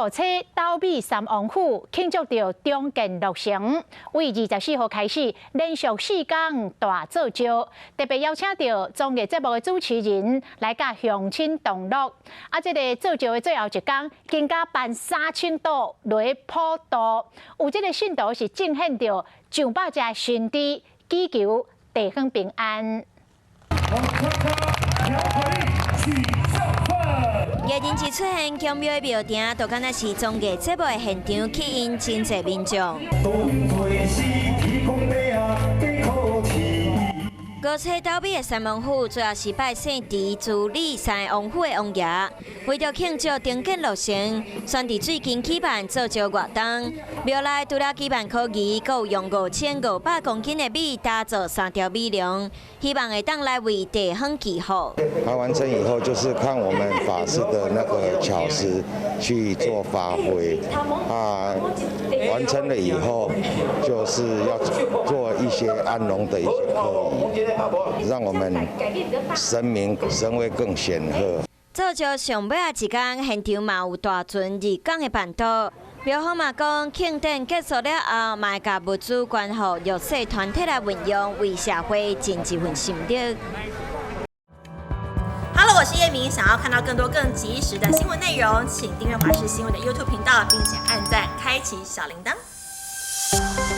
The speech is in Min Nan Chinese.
五車斗米三王府慶祝著重建落成，為24號開始連續4工大做醮，特別邀請著綜藝節目的主持人來佮鄉親同樂。啊，這个做醮的最後一工，更加辦3000桌來普渡，有這个信徒是進獻著上百隻神豬，祈求地方平安。藝人一出現，宮廟的廟埕就敢若是綜藝節目的現場，吸引真濟民眾。五車斗米的三王府主要是拜聖池、慈里三个王府的王爺，為著慶祝重建落成，選佇最近舉辦做醮活動。廟內除了舉辦考儀，閣有用5500公斤的米打造三條米龍，希望會當來為地方祈福。他完成以後，就是看我們法師的那個巧思去做發揮。啊，完成了以後，就是要做一些安龍的一些科儀，讓我們神明神威更顯赫。做醮上尾仔一工，現場嘛有大船入港的辦桌。廟方嘛講，慶典結束了後，嘛會共物資捐予弱勢團體來運用，為社會盡一份心力。 Hello，我是葉明，想要看到更多更及時的新聞內容，請訂閱華視新聞的 YouTube 頻道，並且按讚，開啟小鈴鐺。